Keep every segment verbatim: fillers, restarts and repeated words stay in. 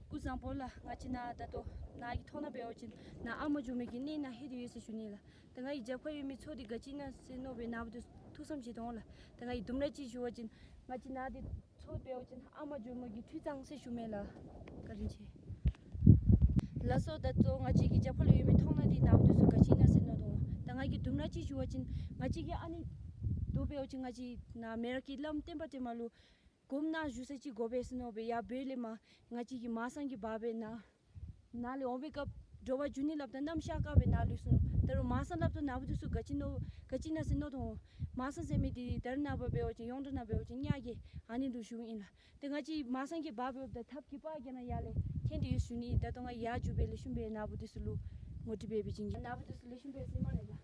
སྐུ་གཟུགས་བཟང་པོ་ལགས། ང་བཅས་ནཱ་ད་ལྟོ་ནཱ་གི་ཐོག་ནང་འབད་བ་ཅིན་ནཱ་ཨ་མ་འགྱོ་མི་གི་གནས་ནང་ལྷོད་དེ་ཡོད་ཟེར་ཞུ་ནི་ལགས། ད་ང་གི་རྒྱབ་ཁར་ཡོད་མི་མཚོ་འདི་ག་ཅི་ཨིན་ན་ཟེར་མནོ་སྦེ་ནཱ་བུ་འདི་ཐུགས་བསམ་བཞེས་དོ་ལགས། ད་ང་གིས་དུམ་གྲ་ཅིག་ཞུ་བ་ཅིན་ང་བཅས་ནཱ་འདི་མཚོ་འབད་བ་ཅིན་ཨ་མ་འགྱོ་མི་གི་ཁྲུས་གཙང་ཟེར་ཞུ་མས་ལགས། བཀའ་དྲིན་ཆེ། ལགས་སོ། ད་ལྟོ་ང་བཅས་ཀྱི་རྒྱབ་ཁ་ལུ་ཡོད་མི་མཐོང་སྣང་འདི་ནཱ་བུ་འདི་ཚུ་ག་ཅི་ཨིན་ན་ཟེར་མནོ་དོ། ད་ང་གིས་དུམ་གྲ་ཅིག་ཞུ་བ་ཅིན་ང་བཅས་ཀྱིས་ཨ་ནི་དོ་འབད་བ་ཅིན་ང་བཅས་ནཱ་མེ་རག་གི་བླམ་བསྟན་པ་བདེ་མ་ལུ་སྒོམ་ནང་བཞུགས་ས་ཅིག་དགོ་པས་ཟེར་མནོ་སྦེ་ཡར་འབོ་ལས་མར་ང་བཅས་ཀྱིས་མ་སང་གི་བར་སྦེ་ནཱ་ནཱ་ལས་འོང་བའི་སྐབས་དྲོ་པ་འགྱོ་ནི་སླབ་ད་གནམ་ཤར་ཀ་སྦེ་ནཱ་ལུས་སོ་ནུག། ད་རུང་མ་སང་སླབ་ད་ནཱ་བུ་འདི་ཚུ་ག་ཅི་མནོ་ག་ཅི་ཨིན་ན་ཟེར་མནོ་དོ། མ་སང་ཟེར་མི་འདི་ད་རེས་ནངས་པ་འབད་བ་ཅིན་ཡོངས་གྲགས་ནང་འབད་བ་ཅིན་གཉའ་རྒོད་ཨ་ནི་ལུ་ཞུཝ་ཨིན་ལགས། ཏེ་ང་བཅས་མ་སང་གི་བར་འབདཝ་ད་ཐབས་ཀྱི་པར་གྱི་ནང་ཡར་ལས་འཐོན་ཏེ་ཡོད་ཟེར་ཞུ་ནི། ད་ལྟོ་ང་ཡར་འགྱོ་སྦེ་ལེགས་ཤོམ་སྦེ་ནཱ་བུ་འདི་ཚུ་ལུ་ངོ་སྤྲོད་འབད་བྱིན་གེ། ནཱ་བུ་འདི་ཚུ་ལེགས་ཤོམ་སྦེ་གཟིགས་སྨ་རེ་ལགས།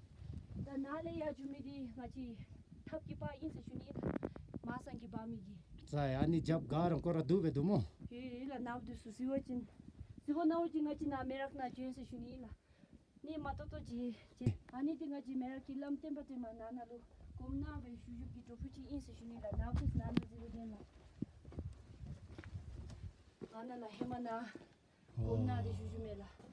ད་ནཱ་ལས་ཡར་འགྱོ་མི་འདི་ང་བཅས་ཐབས་ཀྱི་པར་ཨིན་ཟེར་ཞུ་ནི་ལགས། མ་སང་གི་བར་མི་གི། ཙ་ཨ་ནི་རྒྱབ་ག་རང་སྐོར་ར་འདུག་པས་འདུག་སྨོ། ཡོད་ཡོད་ལགས། ནཱ་བུ་འདི་ཚུ་གཟིགས་པ་ཅིན་གཟིགས་པ་ནང་བ་ཅིན་ང་བཅས་ནཱ་མེ་རག་ནང་བྱོན་ཟེར་ཞུ་ནི་ལགས། གནས་མ་ཏོག་ཏོ་ཅིག་ཅིག། ཨ་ནི་འདི་ང་བཅས་མེ་རག་གི་བླམ་བསྟན་པ་བདེ་མ་ནཱ་ནཱ་ལུ་སྒོམ་ནང་སྦེ་བཞུགས་བཞུགས་ཀྱི་གྲོགས་པོ་ཅིག་ཨིན་ཟེར་ཞུ་ནི་ལགས། ནཱ་བུ་ནཱ་ནཱ་གཟིགས་པ་ཅིན་ལགས། ཨ་ནཱ་ལགས། ཧེ་མ་ནཱ་སྒོམ་ནང་འདི་བཞུགས་བཞུགས་མས་ལགས།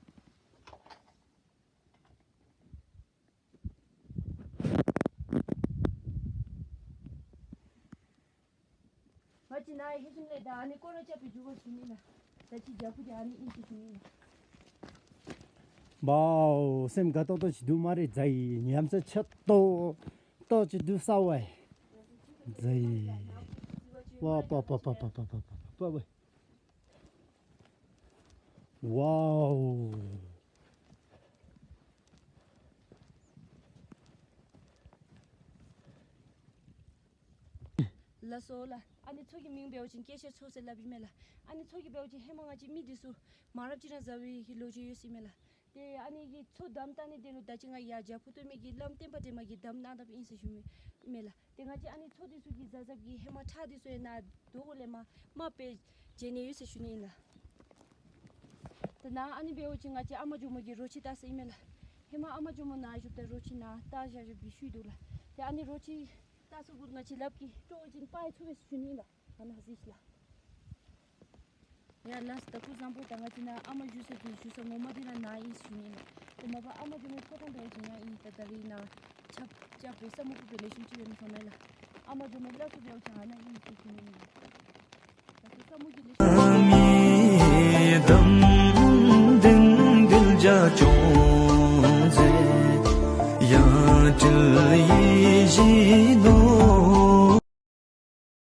ང་བཅས་ནཱ་ལྷོད་ཞིནམ་ལས་ད་ཨ་ནི་སྐོར་ར་རྐྱབ་སྦེ་འགྱོ་དགོ་ཟེར་ཞུ་ནི་ལགས། ད་ཅི་རྒྱབ་ཁུག་འདི་ཨ་ནི་ཨིན་ཟེར་ཞུ་ནི་ལགས། ཝའོ་སེམས་དགའ་ཏོག་ཏོ་ཅིག་འདུག་སྨ་རེ། མཛའ་ཡི་ཉམས་ཆག་ཆག་ཏོག་ཏོ་ཅིག་འདུག་ས་ཝའི། མཛའ་ཡི། ཝའོ་པ་པ། ཝའོ། ལགས་སོ་ལགས། ཨ་ནི་མཚོ་གི་མིང་འབད་བ་ཅིན་སྐྱེ་ཤ་མཚོ་ཟེར་སླབ་ཨིན་མས་ལགས། ཨ་ནི་མཚོ་གི་འབད་བ་ཅིན་ཧེ་མ་ང་བཅས་མི་འདི་ཚུ་མ་རབས་ཅིག་ར་བཟའ་བའི་གི་ལོ་རྒྱུས་ཡོད་ཟེར་ཨིན་མས་ལགས། ཏེ་ཨ་ནི་གི་མཚོ་བསྡམ་བཏང་ནི་འདི་ལུ་ད་ཅི་ང་ཡར་རྒྱབ་ཁུག་སྟོད་སྨད་ཀྱི་བླམ་བསྟན་པ་བདེ་མ་གིས་བསྡམ་གནང་དཔ་ཨིན་ཟེར་ཞུ་ནི་མས་ལགས། ཏེ་ང་བཅས་ཨ་ནི་མཚོ་འདི་ཚུ་གི་གཟབ་གཟབ་ཀྱིས་ཧེ་མ་ཁྲག་འདི་ཚུ་ཡང་ནཱ་རྡོ་གུ་ལས་མར་དམརཔོ་སྦེ་བྱོན་ནི་ཡོད་ཟེར་ཞུ་ནི་ཨིན་ལགས། ད་ནཱ་ཨ་ནི་འབད་བ་ཅིན་ང་བཅས་ཨ་མ་འགྱོ་མི་གི་རོ་ཁྱི་བཏགས་ས་ཨིན་མས་ལགས། ཧེ་མ་ཨ་མ་འགྱོ་མི་ནཱ་བཞུགསཔ་ད་རོ་ཁྱི་ནཱ་བཏགས་བཞག་བཞགཔ་གི་ཤུལ་འདུག་ལགས། ཏེ་ཨ་ནི་རོ་ཁྱི་བཏགས་ས་གུ་ང་བཅས་ལགཔ་གིས་དཀྲོག་པ་ཅིན་སྤར་ཚུགས་པས་ཟེར་ཞུ་ནི་ཨིན་ལགས། ཨ་ནཱ་གཟིགས་ཤིག་ལགས། ཡ་ལགས། ད་སྐུ་གཟུགས་བཟང་པོ། ད་ང་བཅས་ནཱ་ཨ་མ་བཞུགས་ས་གི་བཞུགས་ས་ངོ་མ་འདི་ར་ནཱ་ཨིན་ཟེར་ཞུ་ནི་ཨིན་ལགས། ཏེ་མ་པ་ཨ་མ་འགྱོ་མི་ཕོ་བྲང་འབད་བ་ཅིན་ཡང་ཨིན། ད་ད་རིས་ནཱ་ཆརཔ་རྐྱབ་སྦེ་ས་སྨུག་པོ་སྦེ་ལེགས་ཤོམ་ཅིག་ཡོད་མི་ཚང་མས་ལགས། ཨ་མ་འགྱོ་མི་ལགས་སུ་འབད་བ་ཅིན་ཨ་ནཱ་ཨིན་ཟེར་ཞུ་ནི་ཨིན་ལགས།